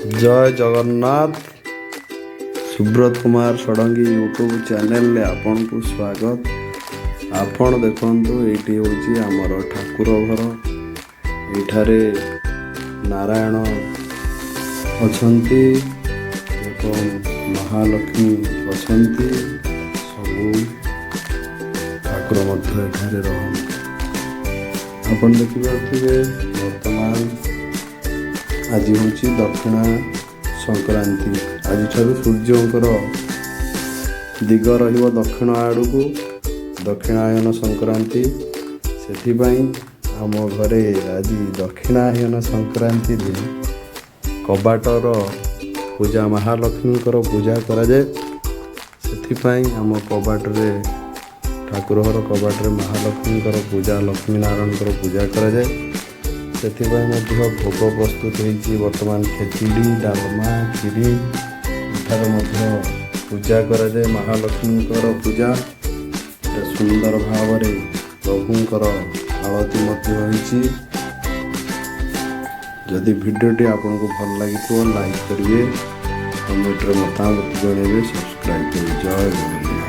ଜୟ Jagannath. Subrata Kumar Sarangi YouTube ଚ୍ୟାନେଲରେ ଆପଣଙ୍କୁ ସ୍ୱାଗତ। ଆପଣ ଦେଖନ୍ତୁ, ଏଇଠି ହେଉଛି ଆମର ଠାକୁର ଘର। ଏଇଠାରେ ନାରାୟଣ ଅଛନ୍ତି ଏବଂ ମହାଲକ୍ଷ୍ମୀ ଅଛନ୍ତି। ସବୁ ଠାକୁର ମଧ୍ୟ ଏଠାରେ ରହନ୍ତି। ଆପଣ ଦେଖିପାରୁଥିବେ, ବର୍ତ୍ତମାନ ଆଜି ହେଉଛି ଦକ୍ଷିଣା ସଂକ୍ରାନ୍ତି। ଆଜିଠାରୁ ସୂର୍ଯ୍ୟଙ୍କର ଦିଗ ରହିବ ଦକ୍ଷିଣ ଆଡ଼କୁ, ଦକ୍ଷିଣାୟନ ସଂକ୍ରାନ୍ତି। ସେଥିପାଇଁ ଆମ ଘରେ ଆଜି ଦକ୍ଷିଣାୟନ ସଂକ୍ରାନ୍ତିରେ କବାଟର ପୂଜା, ମହାଲକ୍ଷ୍ମୀଙ୍କର ପୂଜା କରାଯାଏ। ସେଥିପାଇଁ ଆମ କବାଟରେ, ଠାକୁର ଘର କବାଟରେ ମହାଲକ୍ଷ୍ମୀଙ୍କର ପୂଜା, ଲକ୍ଷ୍ମୀ ନାରାୟଣଙ୍କର ପୂଜା କରାଯାଏ। ସେଥିପାଇଁ ମଧ୍ୟ ଭୋଗ ପ୍ରସ୍ତୁତ ହେଇଛି ବର୍ତ୍ତମାନ, ଖେଚିଡ଼ି, ଡାଲମା, କ୍ଷୀରି। ଏଠାରେ ମଧ୍ୟ ପୂଜା କରାଯାଏ, ମହାଲକ୍ଷ୍ମୀଙ୍କର ପୂଜା। ଏଟା ସୁନ୍ଦର ଭାବରେ ପ୍ରଭୁଙ୍କର ଆଳତି ମଧ୍ୟ ହୋଇଛି। ଯଦି ଭିଡ଼ିଓଟି ଆପଣଙ୍କୁ ଭଲ ଲାଗିଥିବ, ଲାଇକ୍ କରିବେ, କମେଣ୍ଟରେ ମତାମତ ଜଣାଇବେ, ସବସ୍କ୍ରାଇବ୍ କରିବେ। ଜୟ ଜଗନ୍ନାଥ।